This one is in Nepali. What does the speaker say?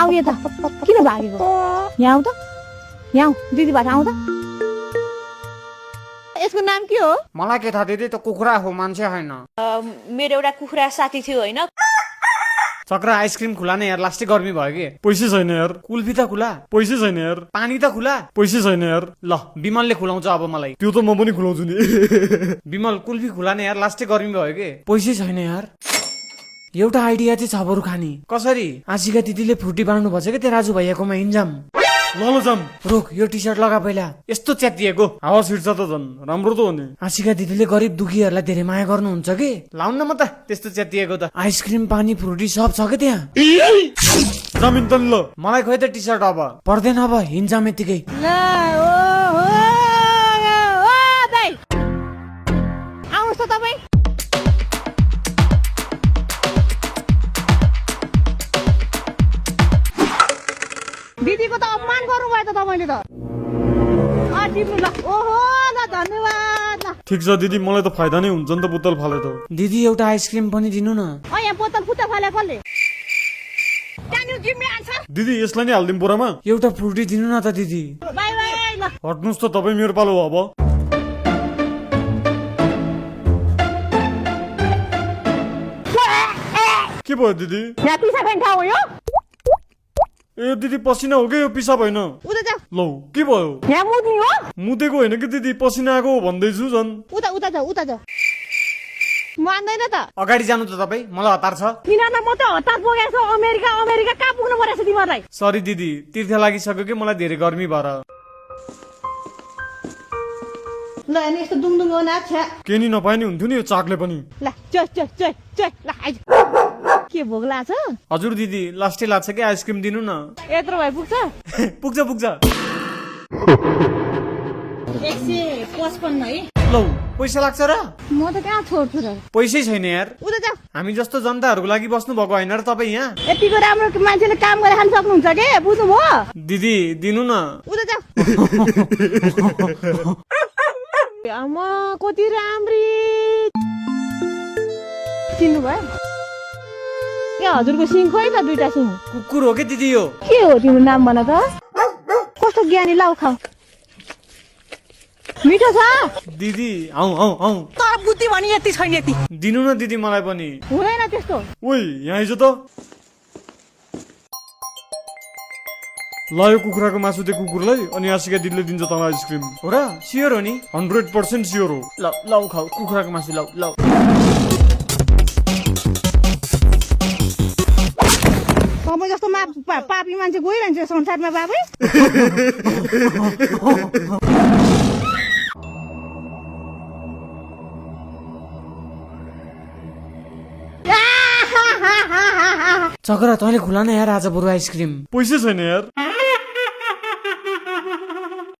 आऊ यता किन भागेको यहाँ आऊ त यहाँ दिदीबाट आऊ त यसको नाम के हो मलाई के थाहा दिदी त कुखुरा हो मान्छे हैन मेरो एउटा कुखुरा साथी थियो हैन चक्र आइसक्रिम खुला नै यार लास्टै गर्मी भयो कि पैसै छैन यार कुल्फी त खुला पैसै छैन यार पानी त खुला पैसै छैन यार ल विमलले खुलाउँछ अब मलाई त्यो त म पनि खुलाउँछु नि विमल कुल्फी खुला नै यार लास्टै गर्मी भयो कि पैसै छैन यार एउटा आइडिया चाहिँ छ बरु खानी कसरी आशिका दिदीले फ्रुटी बाँड्नु भन्छ कि त्यो राजु भैयाकोमा हिँड्जाम ल जाम रोक यो टी सर्ट लगा पहिला यस्तो च्यातिएको हावा छिर्छ त झन् राम्रो त हो नि आशिका दिदीले गरिब दुखीहरूलाई धेरै माया गर्नुहुन्छ कि लाउन न म त त्यस्तो च्यातिएको त आइसक्रिम पानी फ्रुटी सब छ कि त्यहाँ जमिन त ल मलाई खोइ त टी सर्ट अब पर्दैन अब हिँड्जाम यतिकै ल ओ दाइ आउनुहोस् त तपाईँ दिदीको त अपमान गर्नुभयो त तपाईले त टिप्नु ल ओहो ल धन्यवाद ल ठिक छ दिदी मलाई त फाइदा नै हुन्छ नि त बोतल फाले त दिदी एउटा आइसक्रिम पनि दिनु न यहाँ बोतल फुत्ता फाले कसले can you give me answer दिदी यसलाई नै हाल्दिम बोरामा एउटा फ्रुटी दिनु न त दिदी बाइ बाइ ल हट्नुस् त तपाईँ मेरो पालो अब के भयो दिदी यहाँ पिसा खाने ठाउँ हो यो ए दिदी पसिना हो कि यो पिसाब होइन उता जा लौ के भयो यहाँ मुद्नी हो मुदेको होइन कि दिदी पसिना आएको भन्दैछु झन् उता उता जा मान्दैन त अगाडि जानु त तपाईँ मलाई हतार छ किन म त हतार पुगेको छु अमेरिका कहाँ पुग्नु परेछ तिमीहरूलाई सरी दिदी तीर्थ लागिसक्यो कि मलाई धेरै गर्मी भएर ल अनि यस्तो दुङदुङ हो ना छ्या के नि नपाए नि हुन्थ्यो नि यो चाकले पनि ल चल ल आइज के भोग लाग्छ हजुर दिदी लास्टै लाग्छ कि आइसक्रिम दिनु न यत्रो भए पुग्छ पुग्छ 155 है लौ पैसा लाग्छ र म त कहाँ छोड्छु र पैसै छैन यार उता जा हामी जस्तो जनताहरूको लागि बस्नु भएको होइन र तपाईँ यहाँ यतिको राम्रो मान्छेले काम गरेर खान सक्नुहुन्छ के बुझ्नुभयो दिदी दिनु न उता जा आमा कति राम्री चिन्नु भयो के हजुरको सिङ खोइ त दुईटा सिङ कुकुर हो कि दिदी यो के हो तिम्रो नाम भन त कस्तो ज्ञानी लाउ खाऊ मिठो छ दिदी आऊ तर बुद्धि भनी यति छैन यति दिनु न दिदी मलाई पनि हुँदैन त्यस्तो ओइ यहाँ आइज त ल यो कुखुराको मासु दे कुकुरलाई अनि आशिका दिदीले दिन्छ तँलाई आइसक्रिम हो र सियोर हो नि 100% सियोर हो ल खाऊ कुखुराको मासु ल तपाईँ जस्तो पापी मान्छे गइरहन्छ संसारमा बाबै चक्र तैँले खुला न यार आज बरु आइसक्रिम पैसै छैन यार